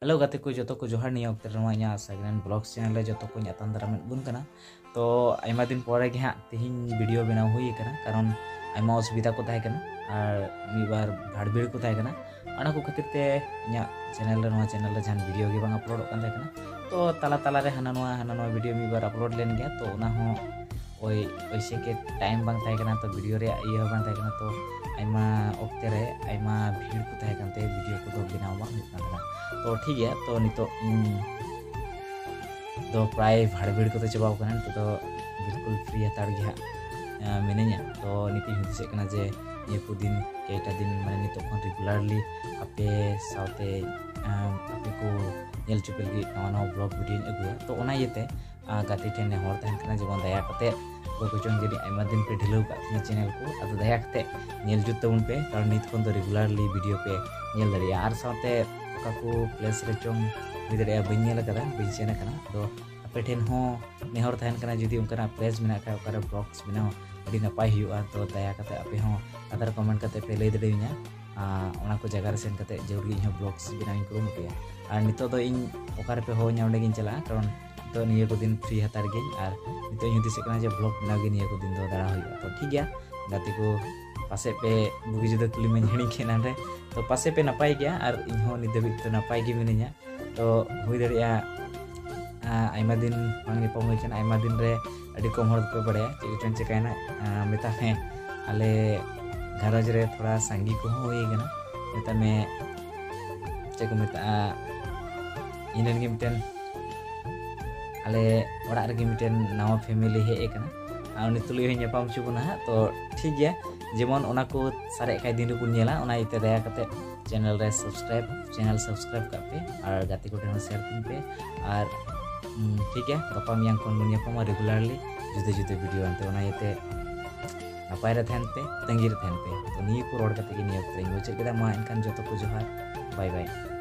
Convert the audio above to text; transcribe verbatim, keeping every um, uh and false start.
Hello ᱜᱟᱛᱮ ᱠᱚ, ᱡᱚᱛᱚ ᱠᱚ ᱡᱚᱦᱟᱨ᱾ ᱱᱤᱭᱟᱹ ᱚᱠᱛᱮ ᱨᱮ ᱱᱚᱣᱟ ᱤᱧᱟᱹᱜ Second Hand Vlogs channel ᱨᱮ ᱡᱚᱛᱚ ᱠᱚᱧ ᱟᱛᱟᱝ ᱫᱟᱨᱟᱢᱮᱫ ᱵᱚᱱ ᱠᱟᱱᱟ᱾ ᱛᱚ ᱟᱭᱢᱟ ᱫᱤᱱ ᱯᱚᱨᱮ ᱜᱮ ᱦᱟᱸᱜ ᱛᱮᱦᱮᱧ video ᱵᱮᱱᱟᱣ ᱦᱩᱭ ᱟᱠᱟᱱᱟ, ᱠᱟᱨᱚᱱ ᱟᱭᱢᱟ ᱚᱥᱩᱵᱤᱫᱷᱟ ᱠᱚ ᱛᱟᱦᱮᱸ ᱠᱟᱱᱟ ᱟᱨ ᱢᱤᱫ ᱵᱟᱨ ᱵᱷᱟᱲᱵᱷᱤᱲ ᱠᱚ ᱛᱟᱦᱮᱸ ᱠᱟᱱᱟ᱾ ᱚᱱᱟ ᱠᱚ ᱠᱷᱟᱹᱛᱤᱨ ᱛᱮ ᱤᱧᱟᱹᱜ channel ᱨᱮ, ᱱᱚᱣᱟ channel ᱨᱮ ᱡᱟᱦᱟᱱ video ᱜᱮ ᱵᱟᱝ uploadᱚᱜ ᱠᱟᱱ ᱛᱟᱦᱮᱸ ᱠᱟᱱᱟ᱾ ᱛᱚ ᱛᱟᱞᱟ ᱛᱟᱞᱟ ᱨᱮ ᱦᱟᱱᱟ ᱱᱚᱣᱟ, ᱦᱟᱱᱟ ᱱᱚᱣᱟ video ᱢᱤᱫ ᱵᱟᱨ upload ᱞᱮᱱ ᱜᱮᱭᱟ, ᱛᱚ ᱚᱱᱟ ᱦᱚᱸ ᱳᱭ ᱳᱭᱥᱮ ᱜᱮ time ᱵᱟᱝ ᱛᱟᱦᱮᱸ ᱠᱟᱱᱟ, ᱛᱚ video ᱨᱮᱭᱟᱜ ᱤᱭᱟᱹ ᱦᱚᱸ ᱵᱟᱝ ᱛᱟᱦᱮᱸ ᱠᱟᱱᱟ᱾ ᱛᱚ ᱟᱭᱢᱟ ᱚᱠᱛᱮ ᱨᱮ ᱟᱭᱢᱟ ᱵᱷᱤᱲ ᱠᱚ ᱛᱟᱦᱮᱸ ᱠᱟᱱᱛᱮ video ᱠᱚᱫᱚ ᱵᱮᱱᱟᱣ ᱵᱟᱝ ᱦᱩᱭᱩᱜ ᱠᱟᱱ ᱛᱟᱦᱮᱱᱟ᱾ ᱛᱚ ᱴᱷᱤᱠ ᱜᱮᱭᱟ, ᱛᱚ ᱱᱤᱛᱚᱜ ᱤᱧ ᱫᱚ ᱯᱨᱟᱭ ᱵᱷᱟᱲᱵᱷᱤᱲ ᱠᱚᱫᱚ ᱪᱟᱵᱟᱣ ᱠᱟᱱᱟ᱾ ᱱᱤᱛᱚᱜ ᱫᱚ ᱵᱤᱞᱠᱩᱞ free ᱦᱟᱛᱟᱲ ᱜᱮ ᱦᱟᱸᱜ, ᱟᱸ, ᱢᱤᱱᱟᱹᱧᱟ᱾ ᱛᱚ ᱱᱤᱛᱚᱜ ᱤᱧ ᱦᱩᱫᱤᱥᱮᱫ ᱠᱟᱱᱟ ᱡᱮ ᱱᱤᱭᱟᱹ ᱠᱚ ᱫᱤᱱ, ᱠᱮᱭᱴᱟ ᱫᱤᱱ, ᱢᱟᱱᱮ ᱱᱤᱛᱚᱜ ᱠᱷᱚᱱ regularly ᱟᱯᱮ ᱥᱟᱶᱛᱮ, ᱟᱸ, ᱟᱯᱮ ᱠᱚ ᱧᱮᱞ ᱦᱚᱪᱚ ᱯᱮ ᱞᱟᱹᱜᱤᱫ ᱱᱟᱣᱟ ᱱᱟᱣᱟ vlog videoᱧ ᱟᱹᱜᱩᱭᱟ᱾ ᱛᱚ ᱚᱱᱟ ᱤᱭᱟᱹᱛᱮ, ᱟᱸ, ᱜᱟᱛᱮ ᱴᱷᱮᱱ ᱱᱮᱦᱚᱨ ᱛᱟᱦᱮᱱ ᱠᱟᱱᱟ, ᱡᱮᱢᱚᱱ ᱫᱟᱭᱟ ᱠᱟᱛᱮ ᱚᱠᱚᱭ ᱠᱚᱪᱚᱝ ᱡᱟᱹᱱᱤᱡ ᱟᱭᱢᱟ ᱫᱤᱱ ᱯᱮ ᱰᱷᱤᱞᱟᱹᱣ ᱠᱟᱜ ᱛᱤᱧᱟ channel ᱠᱚ, ᱟᱫᱚ ᱫᱟᱭᱟ ᱠᱟᱛᱮ ᱧᱮᱞ ᱡᱩᱛ ᱛᱟᱵᱚᱱ ᱯᱮ, ᱠᱟᱨᱚᱱ ᱱᱤᱛ ᱠᱷᱚᱱ ᱫᱚ regularly video ᱯᱮ ᱧᱮᱞ ᱫᱟᱲᱮᱭᱟᱜᱼᱟ᱾ ᱟᱨ ᱥᱟᱶᱛᱮ ᱚᱠᱟ ᱠᱚ place ᱨᱮ ᱪᱚᱝ ᱦᱩᱭ ᱫᱟᱲᱮᱭᱟᱜᱼᱟ ᱵᱟᱹᱧ ᱧᱮᱞ ᱟᱠᱟᱫᱟ, ᱵᱟᱹᱧ ᱥᱮᱱ ᱟᱠᱟᱱᱟ, ᱟᱫᱚ ᱟᱯᱮ ᱴᱷᱮᱱ ᱦᱚᱸ ᱱᱮᱦᱚᱨ ᱛᱟᱦᱮᱱ ᱠᱟᱱᱟ, ᱡᱩᱫᱤ ᱚᱱᱠᱟᱱᱟᱜ place ᱢᱮᱱᱟᱜ ᱠᱷᱟᱡ ᱚᱠᱟᱨᱮ vlogs ᱵᱮᱱᱟᱣ ᱟᱹᱰᱤ ᱱᱟᱯᱟᱭ ᱦᱩᱭᱩᱜᱼᱟ, ᱛᱚ ᱫᱟᱭᱟ ᱠᱟᱛᱮ ᱟᱯᱮ ᱦᱚᱸ ᱞᱟᱛᱟᱨ comment ᱠᱟᱛᱮ ᱯᱮ ᱞᱟᱹᱭ ᱫᱟᱲᱮᱭᱟᱹᱧᱟ᱾ ᱟᱨ ᱚᱱᱟ ᱠᱚ ᱡᱟᱭᱜᱟ ᱨᱮ ᱥᱮᱱ ᱠᱟᱛᱮ ᱡᱟᱹᱨᱩᱲ ᱜᱮ ᱤᱧ ᱦᱚᱸ vlogs ᱵᱮᱱᱟᱣ ᱤᱧ ᱠᱩᱨᱩᱢᱩᱴᱩᱭᱟ᱾ ᱟᱨ ᱱᱤᱛᱚᱜ ᱫᱚ ᱤᱧ ᱚᱠᱟ ᱨᱮᱯᱮ ᱦᱚᱦᱚ ᱤᱧᱟ ᱚᱸᱰᱮ ᱜᱤᱧ ᱪᱟᱞᱟᱜᱼᱟ, ᱠᱟᱨᱚᱱ ᱱᱤᱛᱚᱜ ᱱᱤᱭᱟᱹ ᱠᱚ ᱫᱤᱱ free ᱦᱟᱛᱟᱲ ᱜᱤᱭᱟᱹᱧ᱾ ᱟᱨ ᱱᱤᱛᱚᱜ ᱤᱧ ᱦᱩᱫᱤᱥᱮᱫ ᱠᱟᱱᱟ ᱡᱮ vlog ᱵᱮᱱᱟᱣ ᱜᱮ ᱱᱤᱭᱟᱹ ᱠᱚ ᱫᱤᱱ ᱫᱚ ᱫᱟᱬᱟ ᱦᱩᱭᱩᱜᱼᱟ᱾ ᱛᱚ ᱴᱷᱤᱠ ᱜᱮᱭᱟ ᱜᱟᱛᱮ ᱠᱚ, ᱯᱟᱥᱮᱡ ᱯᱮ ᱵᱩᱜᱤ ᱡᱩᱫᱟᱹ ᱠᱩᱞᱤ ᱢᱟᱧ ᱦᱤᱲᱤᱧ ᱠᱮᱫ ᱱᱟᱰᱮ᱾ ᱛᱚ ᱯᱟᱥᱮᱡ ᱯᱮ ᱱᱟᱯᱟᱭ ᱜᱮᱭᱟ, ᱟᱨ ᱤᱧ ᱦᱚᱸ ᱱᱤᱛ ᱫᱷᱟᱹᱵᱤᱡ ᱛᱮ ᱱᱟᱯᱟᱭ ᱜᱮ ᱢᱤᱱᱟᱹᱧᱟ᱾ ᱛᱚ ᱦᱩᱭ ᱫᱟᱲᱮᱭᱟᱜᱼᱟ, ᱟᱸ, ᱟᱭᱢᱟ ᱫᱤᱱ ᱵᱟᱝ ᱧᱟᱯᱟᱢ ᱦᱩᱭ ᱠᱟᱱᱟ, ᱟᱭᱢᱟ ᱫᱤᱱ ᱨᱮ ᱟᱹᱰᱤ ᱠᱚᱢ ᱦᱚᱲ ᱫᱚᱯᱮ ᱵᱟᱲᱟᱭᱟ ᱪᱮᱫ ᱠᱚᱪᱚᱝ ᱪᱤᱠᱟᱹᱭᱮᱱᱟ᱾ ᱟᱸ, ᱢᱮᱛᱟᱜ ᱢᱮ, ᱟᱞᱮ ᱜᱷᱟᱨᱚᱸᱡᱽ ᱨᱮ ᱛᱷᱚᱲᱟ ᱥᱟᱸᱜᱮ ᱠᱚᱦᱚᱸ ᱦᱩᱭ ᱠᱟᱱᱟ᱾ ᱢᱮᱛᱟᱜ ᱢᱮ, ᱪᱮᱫ ᱠᱚ ᱢᱮᱛᱟᱜᱼᱟ, ᱤᱧ ᱨᱮᱱ ᱜᱮ ᱢᱤᱫᱴᱮᱱ, ᱟᱞᱮ ᱚᱲᱟᱜ ᱨᱮᱜᱮ ᱢᱤᱫᱴᱮᱱ ᱱᱟᱣᱟ family ᱦᱮᱡ ᱟᱠᱟᱱᱟ, ᱟᱨ ᱩᱱᱤ ᱛᱩᱞᱩᱡ ᱦᱚᱸ ᱧᱟᱯᱟᱢ ᱦᱚᱪᱚ ᱵᱚᱱᱟ ᱦᱟᱸᱜ᱾ ᱛᱚ ᱴᱷᱤᱠ ᱜᱮᱭᱟ, ᱡᱮᱢᱚᱱ ᱚᱱᱟ ᱠᱚ ᱥᱟᱨᱮᱡ ᱠᱷᱟᱡ ᱫᱤᱱ ᱨᱮᱵᱚᱱ ᱧᱮᱞᱟ, ᱚᱱᱟ ᱤᱭᱟᱹᱛᱮ ᱫᱟᱭᱟ ᱠᱟᱛᱮ channel ᱨᱮ subscribe, channel subscribe ᱠᱟᱜ ᱯᱮ, ᱟᱨ ᱜᱟᱛᱮ ᱠᱚ ᱴᱷᱮᱱ ᱦᱚᱸ share ᱛᱤᱧ ᱯᱮ᱾ ᱟᱨ, ᱩᱢ, ᱴᱷᱤᱠ ᱜᱮᱭᱟ, ᱜᱟᱯᱟ ᱢᱮᱭᱟᱝ ᱠᱷᱚᱱ ᱵᱚᱱ ᱧᱟᱯᱟᱢᱟ regularly ᱡᱩᱫᱟᱹ ᱡᱩᱫᱟᱹ video ᱟᱱᱛᱮ᱾ ᱚᱱᱟ ᱤᱭᱟᱹᱛᱮ ᱱᱟᱯᱟᱭ ᱨᱮ ᱛᱟᱦᱮᱱ ᱯᱮ, ᱛᱟᱺᱜᱤ ᱨᱮ ᱛᱟᱦᱮᱱ ᱯᱮ᱾ ᱛᱚ ᱱᱤᱭᱟᱹ ᱠᱚ ᱨᱚᱲ ᱠᱟᱛᱮ ᱜᱮ ᱱᱤᱭᱟᱹ ᱚᱠᱛᱚ ᱨᱮᱧ ᱢᱩᱪᱟᱹᱫ ᱠᱮᱫᱟ᱾ ᱢᱟ ᱮᱱᱠᱷᱟᱱ ᱡᱚᱛᱚ ᱠᱚ ᱡᱚᱦᱟᱨ, bye bye᱾